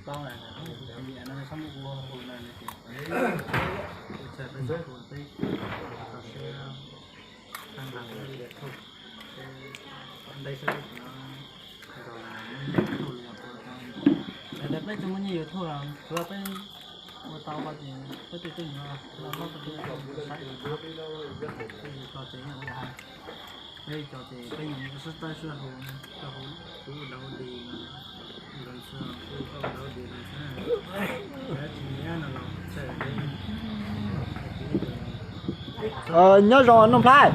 Peb tsis muaj nyiaj YouTube los tsuav peb ua tau ko ces peb tej tub nyuam los muab peb saib, peb tso ces ua hais, peb tso ces peb nyuam qhuav sib tab sib hu, koj hu kuv ua dau di, Nyob zoo Nuj Nplhaib.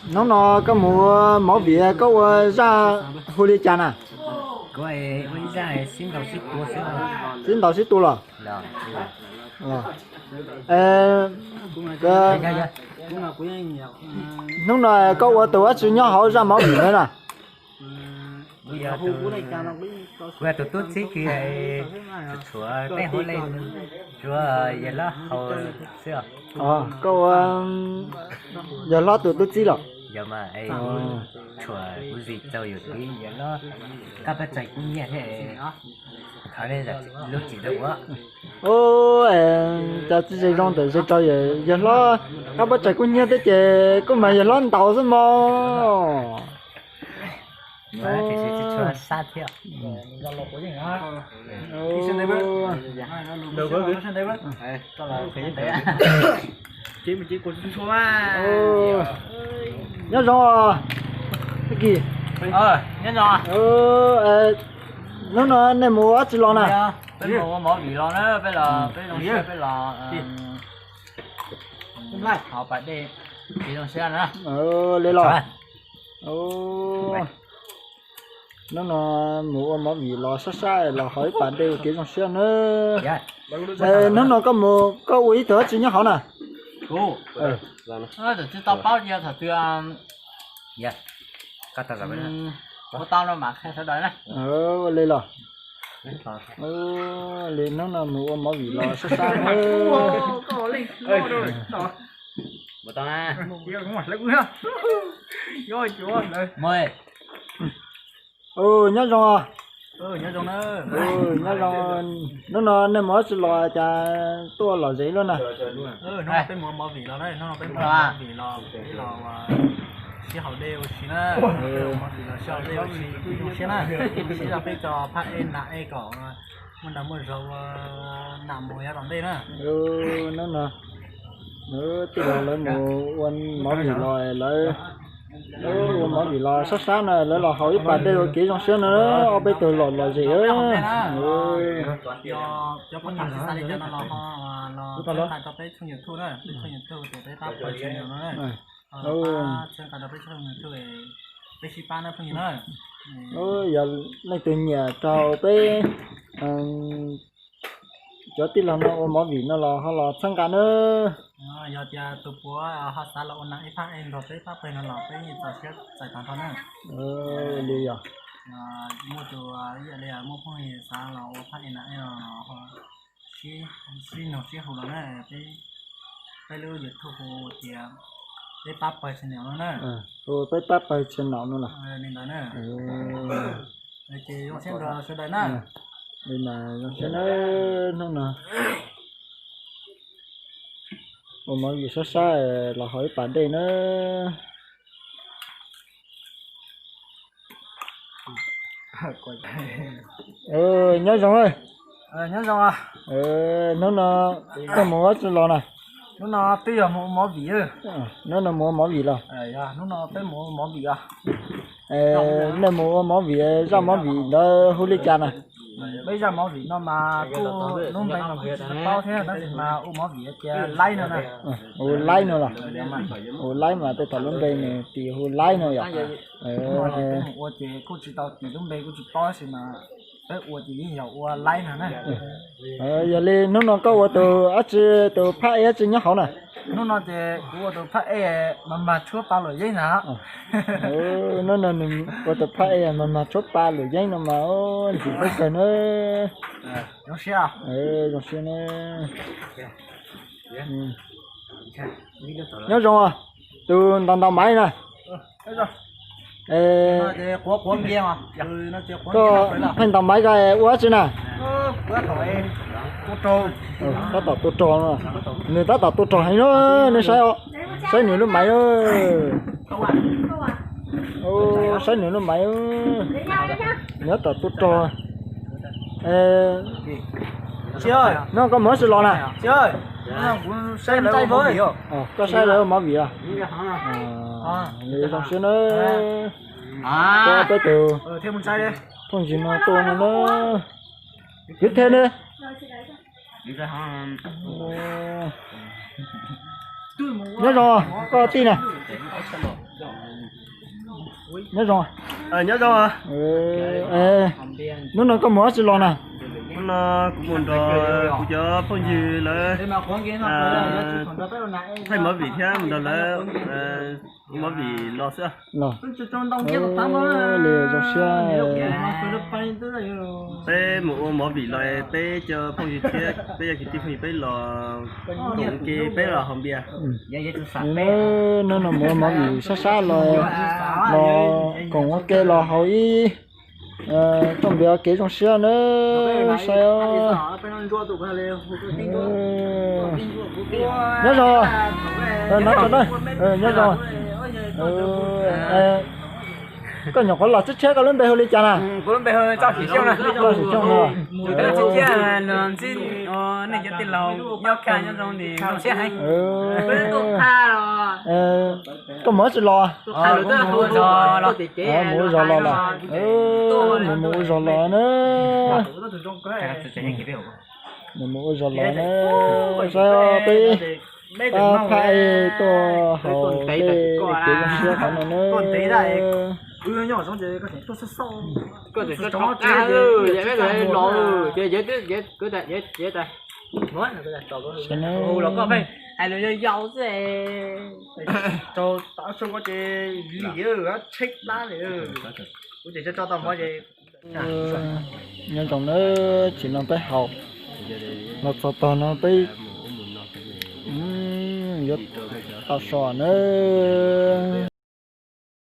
Hnub no koj mus ua movie koj ua zaj hu li cas na? Sib ntaus sib tua los? Hnub no koj ua tus dab tsi nyob hauv zaj movie ntawd na? Kuv yog tus tub txib kws tshuav peb hauv lej, tsuav yawg hlob hauv xwb. Koj ua yawg hlob tus tub txib los? Yog mas, tshuav kuv zis tau yus tib yawg hlob, koj pab txais kuv nyiaj thiab, thov lub txim rau kuv. Cov txiv zej zoo ntawm zej tso yawg hlob, koj pab txais kuv nyiaj thiab ces kuj mas yawg hlob ntaus xwb mog. Nyob zoo, Kis. Hnub no nej mus ua dab tsi los na? Peb mus ua movie los na, peb los, peb zoo siab peb los, hauv pas dej, kev zoo siab na. Li los. Hnub no mus ua movie los sab sab los hauv ib pas dej ua kev zoo siab na. Hnub no koj mus koj ua ib tug dab tsi nyob hauv na? Kuv, tsis tau paub tias thaum twg ua tau no mas qhia sawv daws na. Li los. Li hnub no mus ua movie los sab sab na. Nyob zoo. Nyob zoo. Hnub no nej mus dab tsi los cas tuaj lom zem luaj na? Peb mus ua movie los, peb los sib haus dej ua si na. Movie los sib haus dej ua si, zoo siab na. Sib zog peb cov phab ej nam ej kom muaj dag muaj zog ua nam mus yav tom ntej na. Hnub no tij laug lawv mus ua movie los, lawv ua movie los sab sab na, lawv los hauv ib pas dej ua kev zoo siab na, ob peb tug los lom zem. Cov phooj ywg xav li cas no los ho los txhawb nqa rau peb tshooj YouTube na, peb tshooj YouTube tias peb pab pawg channel no na. Txhawb nqa rau peb tshooj YouTube, peb sib pab na phooj ywg na. Yog leej twg nyiam rau peb cov tij laug no ua movie no los ho los txhawb nqa na. Yog tias tus puav ho xav los ua nam ib phab ej nrog peb pab pawg no los peb yeej txaus siab txais tag nrho na. Li yog. Muaj tus ib yam li muaj phooj ywg xav los ua phab ej nam ej no los sib nug sib hu los na, peb lub YouTube hu tias peb pab pawg channel no na. Peb pab pawg channel no los. Li ntawd na. Ces zoo siab nrog sawv daws na. Li mas zoo siab na, hnub no ua movie sab sab los hauv ib pas dej na. Nyob zoo. Nyob zoo. Hnub no koj mus ua dab tsi los na? Hnub no twb yog mus ua movie. Hnub no mus ua movie los? Hnub no peb mus ua movie os. Nej mus ua movie, zaj movie ntawd hu li cas na? Peb zaj movie no mas kuj lub npe no kuj tsis paub thiab tab sis mas ua movie tias Laib no na. Hu Laib no los? Hu Laib mas tej thaum lub npe nws tis hu Laib no yom. Peb mus ua ces kuj tsis tau tis lub npe kuj tsis paub tab sis mas peb ua ces yeej yog ua Laib no na. Yog li hnub no koj ua tus dab tsi, tus phab ej dab tsi nyob hauv na? Hnub no ces kuv ua tus phab ej mas mag tshuab pa luam yeeb na. Hnub no nws ua tus phab ej mas mag tshuab pa luam yeeb no mas ntxim peb kawg na. Zoo siab. Zoo siab na. Nyob zoo os, tus ntaus ntaus maiv na. Koj pheej ntaus maiv ko ua dab tsi na? Tab tom tua rog no. Nws tab tom tua rog heev no, nej saib os. Saib nws lub maiv. Saib nws lub maiv. Nws tab tom tua rog. No koj mus dab tsi los na? Koj saib lawv ua movie os? Nws zoo siab na. Peb tus phooj ywg no tuaj no na. Kwv Thej ne? Nyob zoo koj tij na. Nyob zoo. Nyob zoo. Hnub no koj mus dab tsi los na? Hnub no kuv mus nrog kuv cov phooj ywg lawv thaij movie thiab mus nrog lawv ua movie los xwb. Li zoo siab. Peb mus ua movie los peb cov phooj ywg thiab peb cov kwv tij phooj ywg peb los koom ua ke peb los haus npias. Hnub no mus ua movie sab sab los, los koom ua ke los haus ib rooj npias ua kev zoo siab na. Saib os. Nyob zoo. Nyob zoo. Koj nyuam qhuav los tshiab tshiab, koj lub npe hu li cas na? Txoj Sim Xyooj no. Koj mus dab tsi los? Mus ua zog los los. Nws mus ua zog los na. Nws mus ua zog los na. Saib peb pab phaj tuaj haus tej kev zoo siab qhov no na. Nyob zoo na, tsis no peb haus los txog tog no peb yuav tau so na.